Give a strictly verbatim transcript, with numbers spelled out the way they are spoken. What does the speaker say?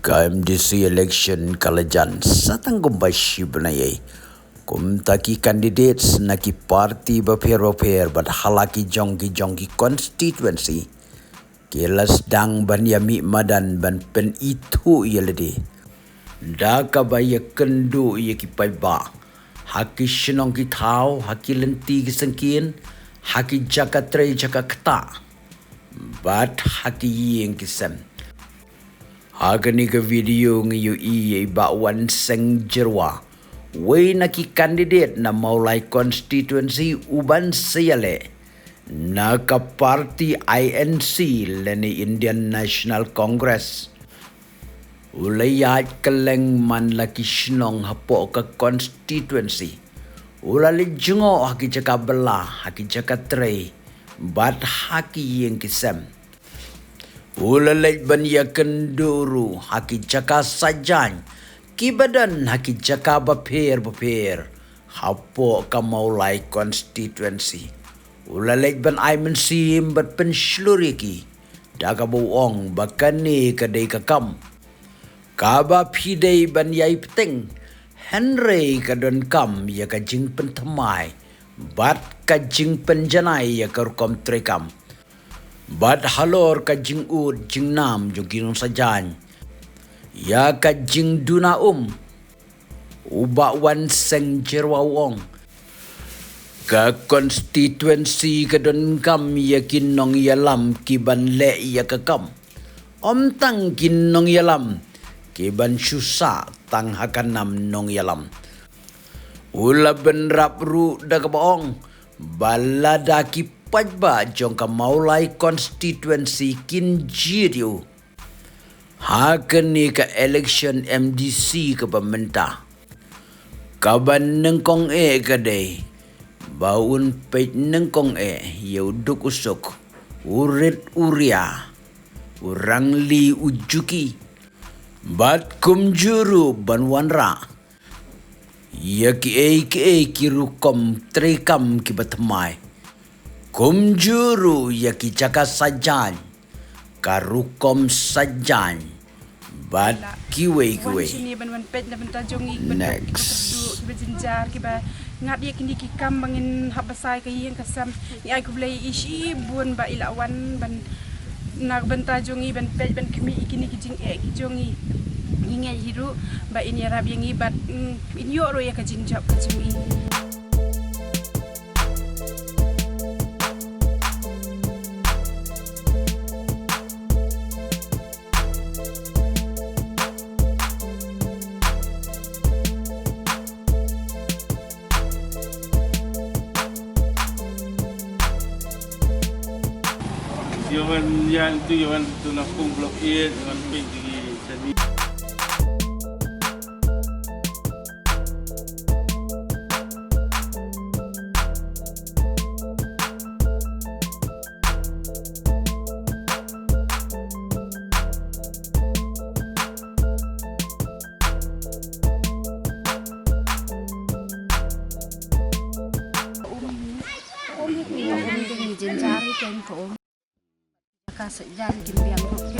Ka M D C election ka la jan sa tang kumba shi bnai ei. Kumta ki candidates na ki party bapher bapher bad ha la ki jong ki jong ki constituency ki la sdang ban ïa mih madan ban pynithuh ïa lade da kaba ïa kynduh ïa ki paidbah ha ki shnong ki thaw, ha ki lynti ki syngkien, ha ki jaka trei jaka ktah bad ha ki ïing ki sem. Ha kane ka video ngi ïohi ïa i Bah Wanseng Jyrwa, wei na ki candidate na Mawlai constituency uban sa ïaleh na ka party I N C lane Indian National Congress. U la ïaid kylleng man la ki shnong hapoh ka constituency. U la leit jngoh ha ki jaka bylla, ha ki jaka trei bad ha ki ïing ki sem. U la leit ban ïa kynduh ruh ha ki jaka sajan kiba don ha ki jaka bapher bapher hapoh ka Mawlai constituency. U la leit ban ai mynsiem bad pynshlur ïa ki da kaba u ong ba kane ka dei ka kam kaba phi dei ban ïai bteng, hynrei ka donkam ïa ka jingpynthymmai bad ka jingpynjanai ïa ka rukom treikam bad halor ka jingud jingnam jong ki nongsajan ïa ka jingduna um. U Bah Wanseng Jyrwa u ong, ka constituency ka donkam ïa ki nongïalam kiban leh ïa ka kam, ym tang ki nongïalam kiban shu sah tang ha ka nam nongïalam. U la bynrap ruh da kaba ong ba lada ki paidbah jong ka Mawlai constituency kin jied ïa u ha kane ka election M D C kaba mynta, kaba nyngkong eh ka dei ba un peit nyngkong eh ïa u duk u suk, u rit u ria, u rangli u juki bad kumjuh ruh ban wanrah ïa kiei kiei ki rukom treikam kiba thymmai, kumjuh ruh ïa ki jaka sajan, ka rukom sajan bad kiwei kiwei. Wan shane ban wan peit na bynta jong ngi kiba duk, kiba kyrduh, kiba jynjar, kiba ngat ïa kine ki kam ba ngin hap basai ka ïing ka sem. Ngi ai khublei ïa i shibun ba i la wan ban na ka bynta jong ngi ban peit ban khmih ïa kine ki jingeh ki jong ngi. Ngi ngeit hi ruh ba in ïarap ïa ngi bad, mm, in ïoh ruh ïa ka jingjop ka jong ngi. Yawan yan tu, yawan tu Napung Block eight, yawan pink di sini. Ka sa jan kim biang ruh.